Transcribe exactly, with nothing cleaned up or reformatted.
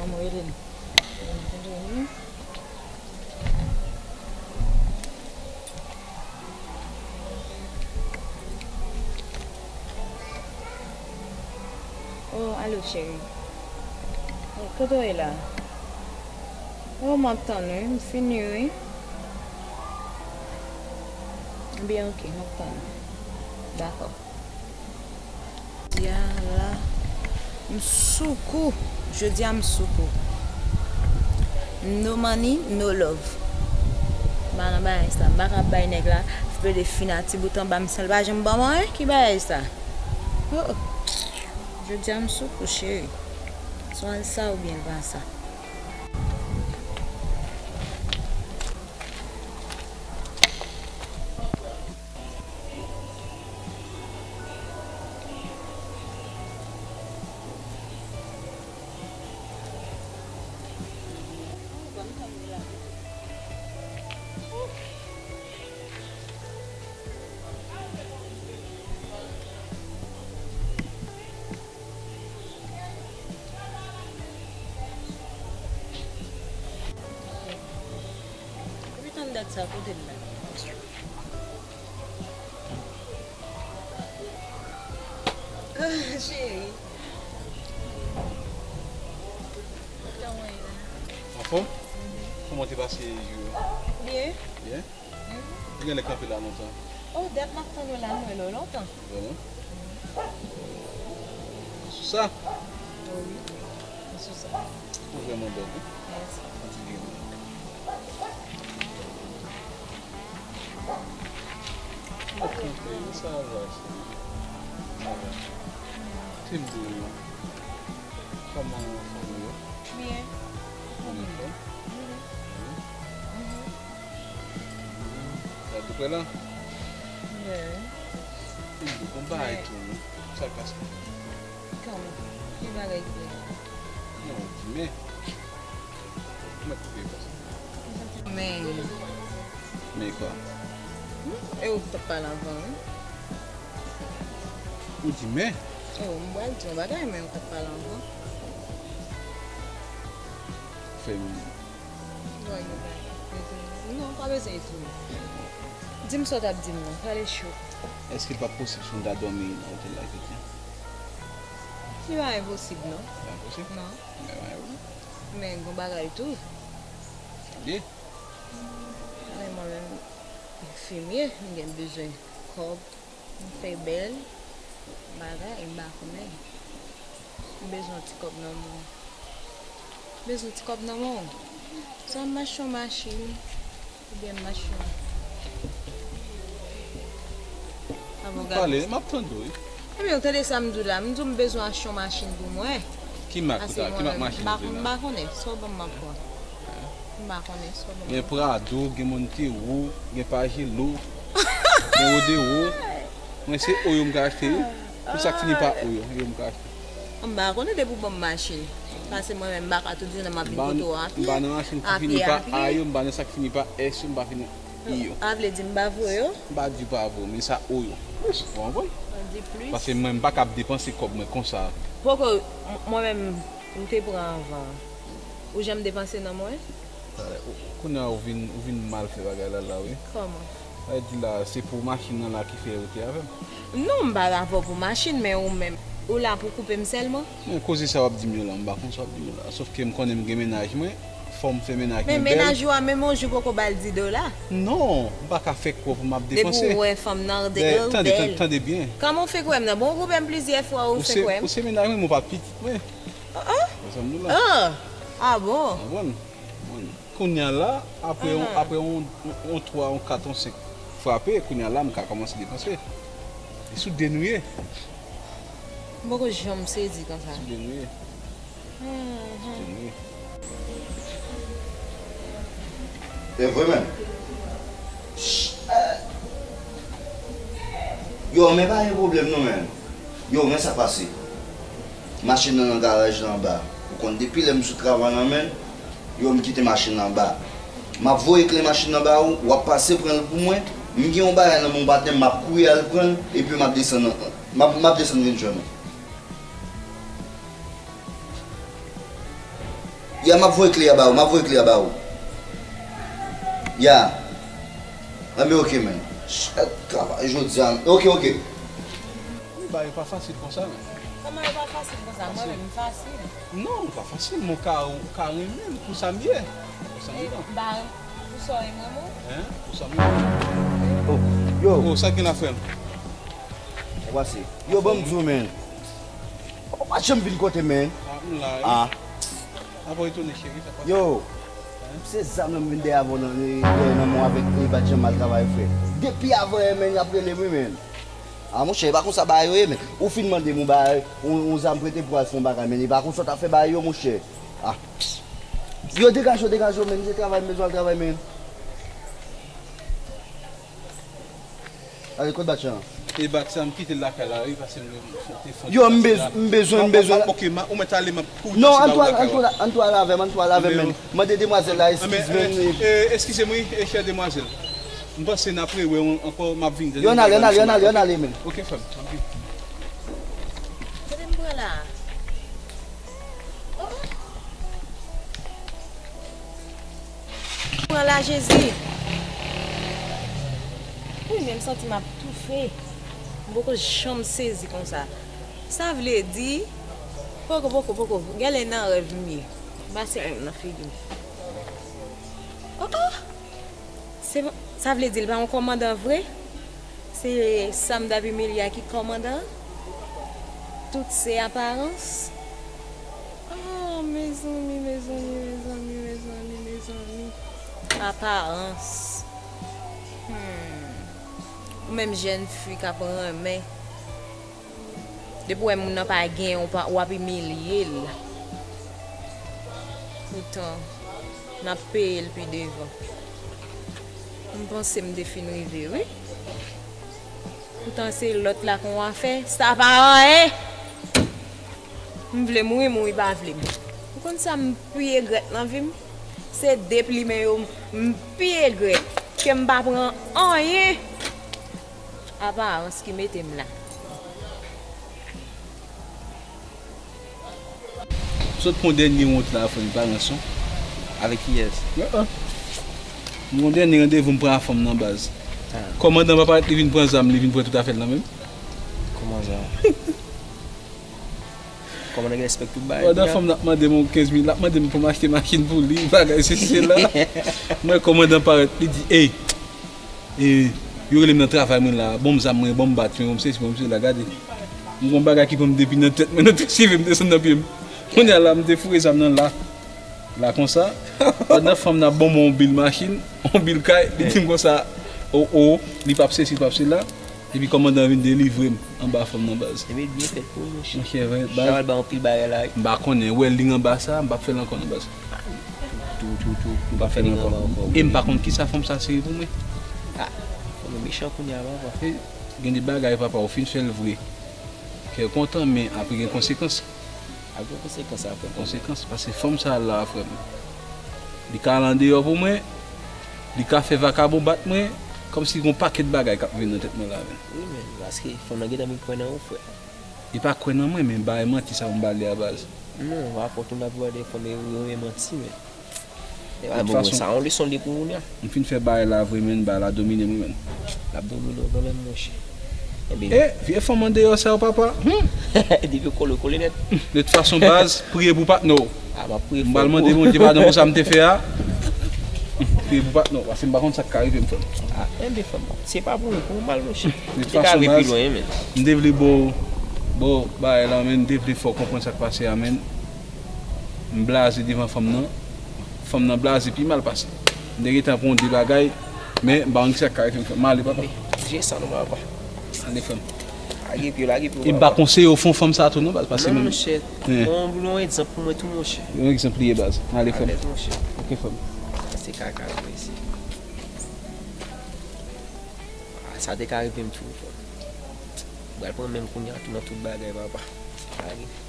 Mwen rele l. Oh, alo, cheri. Oh, kote w ye la? Oh, m ap tann ou wi, m fini wi. Ebyen, oke, m ap tann ou. Dakò. Jodi a la, m sou kou. Jodi a m sou kou. No money, no love. M pa nan bagay sa. M pa ka bay nèg la, plede fin a ti bout anba m san l pa janm ban m anyen. Ki bagay sa? Oh, oh. Jodi a m sou kou, cheri. Swa l sa oubyen l pa sa. Epi tann dat sa kote l la? Ah, cheri. Kòman w ye la? Anfòm? Kòman te pase jou yo? Byen. Byen? Ou genlè kanpe la lontan. Oh, dat m ap tann ou la, m wè l lontan. Vrèman? Sou sa? Oh, wi. Sou sa. Ou vrèman bèl, wi. Mèsi. Ou ti byen. Ou kanpe, wi, sa va, cheri. Sa va. Te m di w. Kòman fanmi yo? Byen. Ou anfòm? Mhm. Mhm. Sa tou prè la? Wi. Te m di w, gon bagay tou, non? Sa k pase? Kòman? Ki bagay ki gen? Non, di men. Mwen koupe konsa. Men. Men kwa? Hmm, e ou ki t ap pale anvan, wi. Ou di men? Oh, m pral di yon bagay, men ou t ap pale anvan. Fè m. Why you back? Non, pa bezwen ekri. Di m sa w t ap di m nan. Pale cho. Èske l p ap posib si m ta dòmi nan otèl la jodi a? Li pa enposib, non. Li pa enposib? Non. Men, men, men gon bagay tou. Sa l ye? Men mwen menm, enfimye, m gen bezwen kòb, m fè bèl, bagay, m pa konnen. M bezwen yon ti kòb nan men w. M bezwen yon ti kòb nan men w. Swa m achte yon machin, oubyen m achte yon. Pale, m ap tande w, wi. Ebyen, ou tande sa m di w la? M di w m bezwen achte yon machin pou mwen. Ki mak ou ta, ki mak machin ou vle la? M pa konnen, sa w ban m m ap pran. M pa konnen, sa w ban m. Gen Prado, gen Montero, gen Pajero, gen Rodeo. Mwen se Oyo m ka achte, wi. Tout sa k fini pa Oyo, yo m ka achte. M pa konnen depi w ban m machin. Paske mwen menm m pa ka tout jounen m ap vin kote w a pye. M pa nan machin ki fini pa A yo, m pa nan sa k fini pa S yo, m pa fini I yo. A vle di m pa vo yo? M pa di w pa vo, men sa O yo. Ou konprann? An di plis. Paske mwen, m pa ka ap depanse kòb mwen konsa. Poko, m-, mwen menm, m te pran anvan. Ou janm depanse nan mwen? Kounye a ou vin, ou vin mal fè bagay la la, wi. Kòman? Sa vle di la, se pou machin nan la ki fè ou te avè m? Non, m pa la avè w pou machin, men ou menm, ou la pou koupe m sèlman? Men koze sa w ap di m yo la, m pa konn sa w ap di m yo la. Sòf ke m konnen m gen mennaj mwen, fò m fè mennaj mwen bèl. Men mennaj ou a menm yon jou poko ba l dis dola? Non, m pa ka fè kwè pou m ap depanse. Depi w wè fanm nan, de, bèl, tande, tande byen. Kòman w fè kwè m nan? Bon, ou koupe m plizyè fwa, ou fè kwè m. Ou se mennaj mwen, men w pa pitit mwen. Ah, ah. Wè sa m di w la? Ah, ah bon? Konprann? Kounye a la, apre yon, apre yon, yon, yon twa, yon kat, yon senk frape, kounye a la, m ka kòmanse depanse. E sou de nou ye. M poko janm sezi konsa. Sou de nou ye. Sou de nou ye. E vre menm. Yo, men pa gen pwoblèm non, men. Yo, men sa k pase. Machin nan nan garaj la anba. Ou konn depi lè m sot travay la, men, yo, m kite machin nan anba. M ap voye kle machin nan ba ou, w ap pase pran l pou mwen. M gen yon bagay nan men w, patnè m, m ap kouri al pran l, epi m ap desann, m ap, m ap desann vin jwenn ou. Ya, m ap voye kle a ba ou, m ap voye kle a ba ou. Ya. Enben, oke, men. Chèt travay jodi a. Oke, oke. Wi, bagay pa fasil konsa, men. Kòman yo pa fasil konsa? Mwen menm, m fasil. Non, nou pa fasil, men w ka, w ka renmen m pou sa m ye. Pou sa m ye, non. Ba, pou sa w renmen mwen? Hein? Pou sa m ye. Oh, yo. Oh, sa gen la, frè m? Wase. Yo, ban m di w, men. Ou pa janm vin kote m, men. Ah, m la, wi. Ah. Apa w etone, cheri, sa pase? Yo, se zam nan m vin dèyè avè w nan, dèyè nan men w avèk e bat jan mal travay, frè. Depi avan yè, men, y ap rele m, wi, men. Ah, monchè, e pa konsa bagay yo ye, men. Ou fin mande m yon bagay, yon, yon zam prete pou al fè yon bagay, men. E pa konsa w t ap fè bagay yo, monchè. Ah. Yo, degaje w, degaje w, men. Se travay m bezwen al travay, men. Ale, kot bat chan? E bat sa, m kite l lakay la, wi, paske m te fon. Yo, m bez-, m bezwen, m bezwen. Ok, ma, ou mèt ale, m ap kouri pase ba ou lakay la. Non, ann tou al, ann tou al, ann tou al avè m, ann tou al avè m, men. Mande demwazèl la eskiz, men. Eh, eskize m, wi, eh, chè demwazèl. M panse n ap rewè ankò, m ap vini. Yo, ann ale, ann ale, ann ale, ann ale, men. Ok, frè m, m ap vini. Kote m pran la? Pran la, Jezi. Wi, men m santi m ap toufe. M poko janm sezi konsa. Sa vle di, poko, poko, poko. Genlè nan rèv m ye. M pase nan figi m. Oh, oh! Se, sa vle di l pa yon kòmandan vre? Se Sam David Melia ki kòmandan? Tout se aparans? Oh, mezanmi, mezanmi, mezanmi, mezanmi, mezanmi. Aparans. Hmm. Ou menm jèn fi k ap renmen. Depi w wè moun nan pa gen, w pa, w ap imilye l. Poutan, n ap peye l pi devan. M panse m te fin rive, wi. Poutan se lòt la k on afè, sa pa anyen. M vle mouri, mouri pa vle m. Ou konn sa m pi egrèt nan vi m? Se de plimen yo m pi egrèt, ke m pa pran anyen. Aparans ki mete m la. Sot pran dènye wont la, frè m, pa ranson. Avèk kiyès? Ah, ah. M gon dènye randevou m pran a fanm nan baz. Ah. Kòmandan pa parèt, li vin pran zam, li vin pran tout afè l nan men m. Kòman sa? Kòmandan gen respè tout bagay. Pandan fanm nan ap mande m kenz mil, l ap mande m pou m achte machin pou li, bagay sesi sela. M wè kòmandan parèt, li di, ey, e, yo rele m nan travay mwen la, ban m zam mwen, ban m bat mwen, ban m sesi, ban m sela, gade. M gon bagay ki pran m depi nan tèt mwen, nan tout cheve m desann nan pye m. Kounye a la, m te foure zam nan la. La konsa, pandan fanm nan ap ban mwen yon bil machin, yon bil kay, li di m konsa, o, o, li p ap sesi, li p ap sela. Epi kòmandan vin delivre m anba fanm nan baz. Ebyen, byen fèt pou ou, monchè. Monchè, vrè, baz. Sa pral ba anpil bagay la, wi. M pa konnen, wè li anba sa, m p ap fè l ankò nan baz. Tou, tou, tou. M p ap fè l ankò. E m pa konn kisa fanm sa sere pou mwen. Ah, fanm nan mechan kounye a, papa. E, gen de bagay, papa, ou fin fè l vre. Kè kontan, men apre gen konsekans. Ap gen konsekans apre. Konsekans, paske fanm sa la, frè m. Li ka al andeyò pou mwen, li ka fè vakabon bat mwen, kòmsi gon pakèt bagay k ap vin nan tèt mwen la menm. Wi, men, paske fanm nan gentan vin kwè nan ou, frè. Li pa kwè nan mwen, men bay manti sa pou m ba li a baz. Non, pa fòt ou n ap gade fanm e ou renmen manti, men. E pa bon, sa yon leson li pou ou, nya. M fin fè bagay la vre, men bagay la domine mwen, men. L ap domine w kanmenm, monchè. Ebyen. E, vye fanm andeyò sa yo, papa. Hmm. Depi w kole, w kole nèt. De tout fason, baz, priye pou patnè w. Ah, m ap priye fò. M pral mande Bondye padon pou sa m te fè a. Priye pou patnè w, paske m pa konn sa k ka rive m, frè m. Ah, enben, frè m, se pa pou ou, pou ou mal, monchè. De tout fason, baz, m te vle ba w, ba w bagay la, men m te vle fè w konprann sa k pase a, men. M blaze devan fanm nan. Fanm nan blaze pi mal pase. M te gentan pran de bagay, men m pa konn kisa k ka rive m, frè m. M ale, papa. Je sa non, papa. Ale, frè m. Lage pye w, lage pye w, papa. E m pa konseye w fè yon fanm sa tou non, baz, pase menm. Non, monchè. Yon, yon egzanp pou mwen tou, monchè. Yon egzanp li ye, baz. Ale, frè m. Alèz, monchè. Ok, frè m. Se kaka, mesye. Ah, sa te ka rive m tou, frè m. M pral pran men m kounye a tou nan tout bagay, papa. Lage.